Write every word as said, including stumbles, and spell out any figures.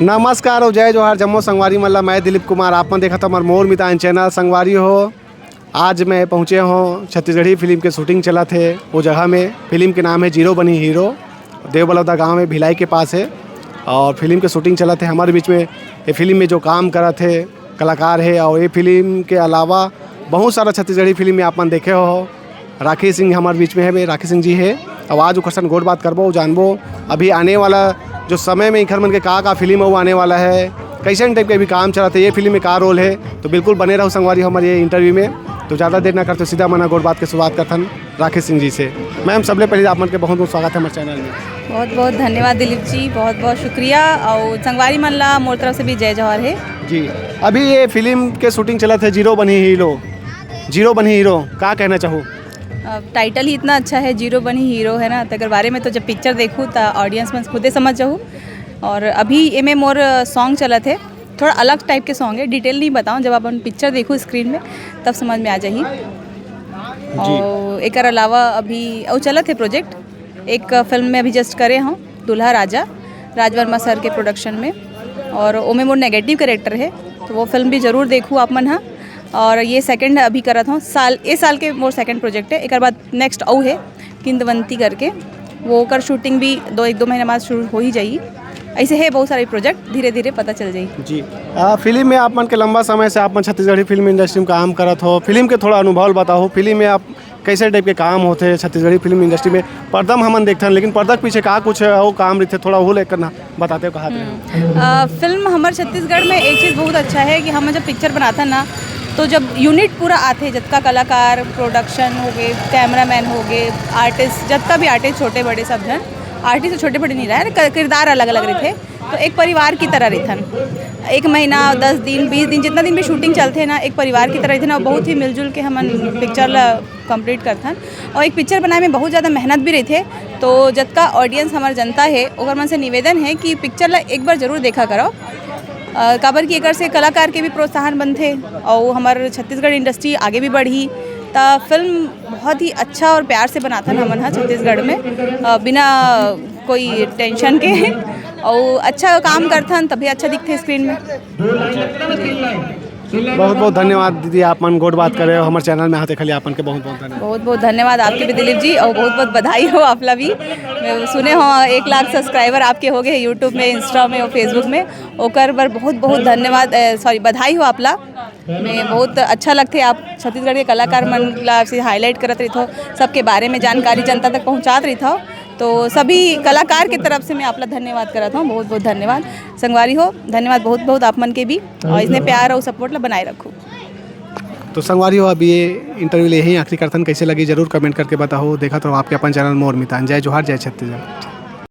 नमस्कार अउ जय जोहार जम्मो संगवारी मन ला। मैं दिलीप कुमार, आप मन देखत हमर मोर मितान चैनल। संगवारी हो, आज मैं पहुँचे हों छत्तीसगढ़ी फिल्म के शूटिंग चलत हे, वो जगह में। फिल्म के नाम है जीरो बनी हीरो। देवबलौदा गांव में, भिलाई के पास है, और फिल्म के शूटिंग चलत हे। हमारे बीच में ये फिल्म में जो काम करत हे कलाकार है, और ये फिल्म के अलावा बहुत सारा छत्तीसगढ़ी फिल्म में आप मन देखे हो। राखी सिंह हमारे बीच में है, राखी सिंह जी है। अब आज ओकर संग गोठ बात करबो, जानबो अभी आने वाला जो समय में इखर मन के का का फिल्म अउ आने वाला है, कैसन टाइप के अभी काम चलत है, ये फिल्म में का रोल है। तो बिल्कुल बने रहो संगवारी हमारे ये इंटरव्यू में। तो ज़्यादा देर ना करते सीधा मना गोठ बात के शुरुआत करथन राखी सिंह जी से। मैम, सबले पहले आप मन के बहुत बहुत स्वागत है हमारे चैनल में। बहुत बहुत धन्यवाद दिलीप जी, बहुत बहुत शुक्रिया। और संगवारी मन ला मोर तरफ से भी जय जोहार है। जी, अभी ये फिल्म के शूटिंग चलत है जीरो बनी हीरो। जीरो बनी हीरो, का कहना चाहू? अब टाइटल ही इतना अच्छा है, जीरो बनी हीरो, है ना? तो अगर बारे में तो जब पिक्चर देखू तो ऑडियंस मन खुदे समझ जाहू। और अभी एमे मोर सॉन्ग चलत है, थोड़ा अलग टाइप के सॉन्ग है, डिटेल नहीं बताऊँ, जब अपन पिक्चर देखू स्क्रीन में तब समझ में आ जाही। और एकर अलावा अभी अउ चलत है प्रोजेक्ट, एक फिल्म में अभी जस्ट करे हूँ, दूल्हा राजा, राजवर्मा सर के प्रोडक्शन में, और ओमे मोर नेगेटिव कैरेक्टर है, तो वो फिल्म भी जरूर देखू आप मन हा। और ये सेकंड अभी करत हूँ साल, ए साल के मोर सेकंड प्रोजेक्ट है। एक बाद नेक्स्ट अउ है किंदवंती करके, वो ओकर शूटिंग भी दो, एक दो महीने बाद शुरू हो ही जाई। ऐसे है बहुत सारे प्रोजेक्ट, धीरे धीरे पता चल जाई। जी, आ, फिल्म में आप मन के लंबा समय से आप मन छत्तीसगढ़ी फिल्म इंडस्ट्री में काम करत हो, फिल्म के थोड़ा अनुभव बताओ। फिल्म में आप कैसे टाइप के काम होथे छत्तीसगढ़ी फिल्म इंडस्ट्री में? पर्दा में हमन देखथन, लेकिन पर्दा के पीछे का कुछ अउ काम रहिथे, थोड़ा वो लेकर ना बताते हो कहा थे। अ, फिल्म हमर छत्तीसगढ़ में एक चीज़ बहुत अच्छा है कि हम जब पिक्चर बनाथन ना, तो जब यूनिट पूरा आथे, जतका कलाकार, प्रोडक्शन हो गए, कैमरामैन हो गए, आर्टिस्ट, जतका भी आर्टिस्ट छोटे बड़े सब झन, आर्टिस्ट छोटे बड़े नहीं रहे, क- किरदार अलग अलग रहिथे, तो एक परिवार की तरह रहिथन। एक महीना, दस दिन, बीस दिन, जितना दिन भी शूटिंग चलथे ना, एक परिवार की तरह रहिथे ना, बहुत ही मिलजुल के हमन पिक्चर ला कंप्लीट करथन। और एक पिक्चर बनाए में बहुत ज़्यादा मेहनत भी रहिथे, तो जतका ऑडियंस हमार जनता है, ओकर मन से निवेदन है कि पिक्चर ला एक बार जरूर देखा करो। अ, काबर कि एकर से कलाकार के भी प्रोत्साहन बनथे और हमार छत्तीसगढ़ इंडस्ट्री आगे भी बढ़ी। त फिल्म बहुत ही अच्छा और प्यार से बनाथन हमन हा छत्तीसगढ़ में, अ, बिना कोई टेंशन के और अच्छा काम करथन, तभी अच्छा दिखथे स्क्रीन में। बहुत बहुत धन्यवाद दीदी, आप मन गोठ बात करे हो हमारे चैनल में आते खाली आप मन के बहुत बहुत धन्यवाद। बहुत बहुत धन्यवाद आपके भी दिलीप जी, और बहुत बहुत बधाई हो आप ला भी। मैं सुने हो एक लाख सब्सक्राइबर आपके हो गए यूट्यूब में, इंस्टा में और फेसबुक में, ओकर बर बहुत बहुत धन्यवाद, सॉरी, बधाई हो आप ला। मैं बहुत अच्छा लगथे आप छत्तीसगढ़ के कलाकार मन ला से हाईलाइट करत रहिथो, सबके बारे में जानकारी जनता तक पहुँचात रहिथो। तो सभी कलाकार के तरफ से मैं आप ला धन्यवाद करत हूँ, बहुत बहुत धन्यवाद। संगवारी हो, धन्यवाद बहुत बहुत आप मन के भी, और इसने प्यार और सपोर्ट ला बनाए रखो। तो संगवारी हो, अभी ये इंटरव्यू ले ही आखिरी करथन, कैसे लगी जरूर कमेंट करके बताओ। देखत रहो आपके अपन चैनल मोर मितान। जय जोहार, जय छत्तीसगढ़।